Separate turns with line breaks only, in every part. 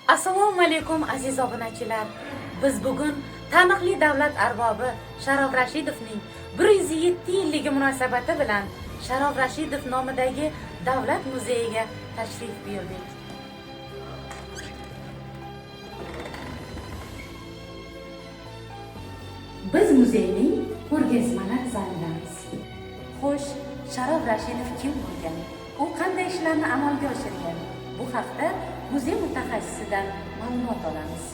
Assalomu alaykum, aziz obunachilar. Biz bugun taniqli davlat arbobi Sharof Rashidovning 107 yilligi munosabati bilan Sharof Rashidov nomidagi davlat muzeyiga tashrif buyurdik. Biz muzeyning ko'rgazmalar zalidamiz. Xo'sh, Sharof Rashidov kim bo'lgan? U qanday ishlarni amalga oshirgan? Bu haqda muzey mutaxassisidan ma'lumot olamiz.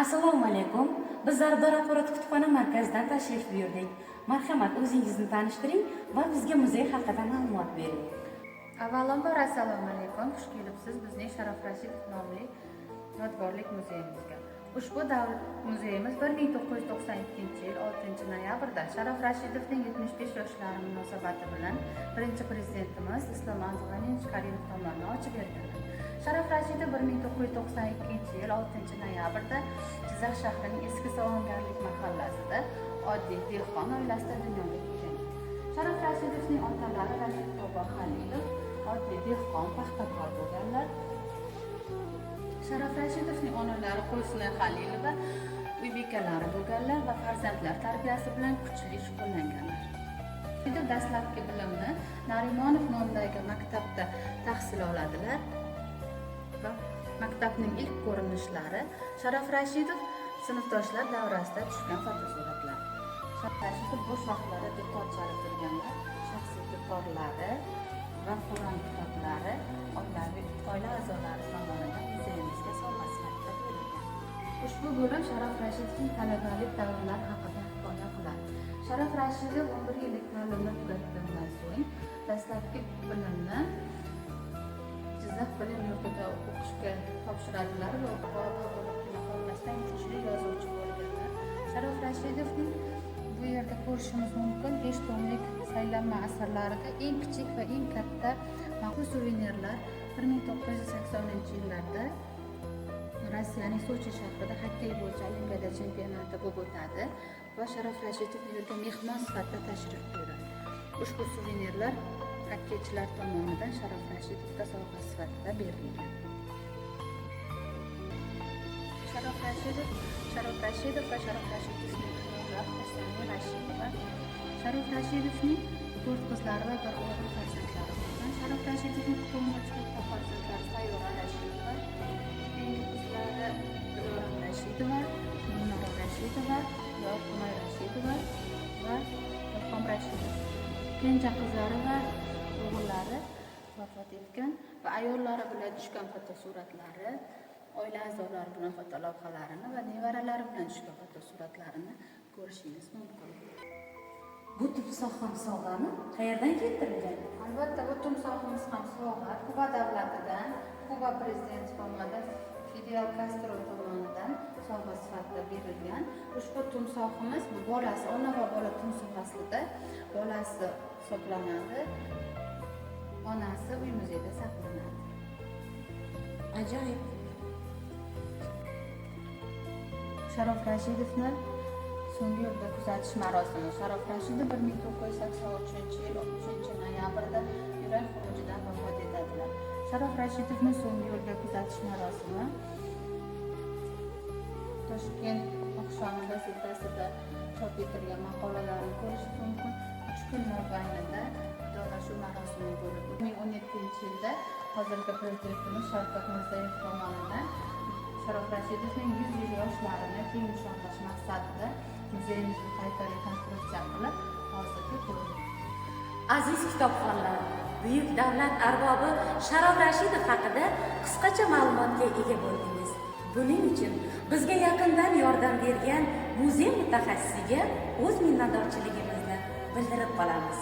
Assalomu alaykum. Biz Zarbdor axborot kutubxona markazidan tashrif buyurdik. Marhamat, o'zingizni tanishtiring va bizga muzey haqida ma'lumot bering.
Avvalambor, assalomu alaykum. Xush kelibsiz bizning Sharof Rashidov nomli yodgorlik muzeyimizga. Ushbu muzeyimiz 1992-yil 6 noyabrda Sharof Rashidovning 75 yoshlari munosabati bilan birinchi prezidentimiz Islom Abdug'aniyevich Karimov tomonidan ochib berilgan. Sharof Rashidov 1992-yil 6 noyabrda Jizzax shahrining Eski Sovungarlik mahallasida oddiy dehqon oilasida dunyoga kelgan. Sharof Rashidovning otalari Rashid bobo Halilov oddiy dehqon, paxtakor bo'lganlar. Sharof Rashidovning onalari Qo'ysuna Halilova uy bekalari bo'lganlar va farzandlar tarbiyasi bilan kuchli shug'ullanganlar. Rashidov dastlabki bilimni Narimonov nomidagi maktabda tahsil oladilar va maktabning ilk ko'rinishlari Sharof Rashidov sinfdoshlar davrasida tushgan fotosuratlar. Sharof Rashidov bo'sh vaqtlarida dutor chalib turganlar, shaxsiy dutorlari va Qur'on kitoblari oilaviy oila a'zolari tomonidan muzeyimizga sovg'a sifatida berilgan. Ushbu bo'lim Sharof Rashidovning talabalik davrlari haqida hikoya qiladi. Sharof Rashidov 11 yillik ta'limni tugatgandan so'ng dastlabki bilimni Jizzax bilim yurtida o'qishga topshiradilar va bobo bo'libgina qolmasdan kuchli yozuvchi bo'lganlar. Sharof Rashidovning bu yerda ko'rishimiz mumkin 5 tomlik saylanma asarlarida eng kichik va eng katta bu suvenirlar 1980-yillarda Rossiyaning Sochi shahrida xokkey bo'yicha Olimpiada chempionati bo'lib o'tadi va Sharof Rashidov bu yerga mehmon sifatida tashrif buyuradi. Ushbu suvenirlar xokkeychilar tomonidan Sharof Rashidovga sovg'a sifatida berilgan. Sharof Rashidov, Sharof Rashidov va Sharof Rashidovning ayollari Husanli Rashidova. Sharof Rashidovning to'rt qizlari va bir o'g'il farzandlari bo'lgan. Sharof Rashidovning to'ng'ich katta farzandlari Sayyora Rashidova, keyingi qizlari Dilorom Rashidova, Munora Rashidova, Yorqinoy Rashidova va Ilhom Rashidov. Kenja qizlari va o'g'illari vafot etgan va ayollari bilan tushgan fotosuratlari, oila a'zolari bilan fotolavhalarini va nevaralari bilan tushgan fotosuratlarini ko'rishingiz mumkin.
Bu timsoh ham sovg'ami? Qayerdan keltirilgan?
Albatta, bu timsohimiz ham sovg'a. Kuba davlatidan, Kuba prezidenti tomonidan, Fidel Kastro tomonidan sovg'a sifatida berilgan. Ushbu timsohimiz bu bolasi, ona va bola timsoh aslida bolasi hisoblanadi. Onasi uy muzeyda saqlanadi.
Ajoyib.
Sharof Rashidovni so'nggi yo'lga kuzatish marosimi. Sharof Rashidov 1983-yil 3 noyabrda yurak xurujidan vafot etadilar. Sharof Rashidovni so'nggi yo'lga kuzatish marosimi Toshkent oqshomi gazetasida chop etilgan maqolalarni ko'rish mumkin. 3 kun mobaynida vidolashuv marosimi bo'lib, 2017-yilda hozirgi prezidentimiz Shavkat Mirziyoyev tomonidan Sharof Rashidovning 100 yil yoshlarini keng nishonlash maqsadida muzeyimizni qayta rekonstruksiya qilib, hozirgi ko'rinish.
Aziz kitobxonlar, buyuk davlat arbobi Sharof Rashidov haqida qisqacha ma'lumotga ega bo'ldingiz. Buning uchun bizga yaqindan yordam bergan muzey mutaxassisiga o'z minnatdorchiligimizni bildirib qolamiz.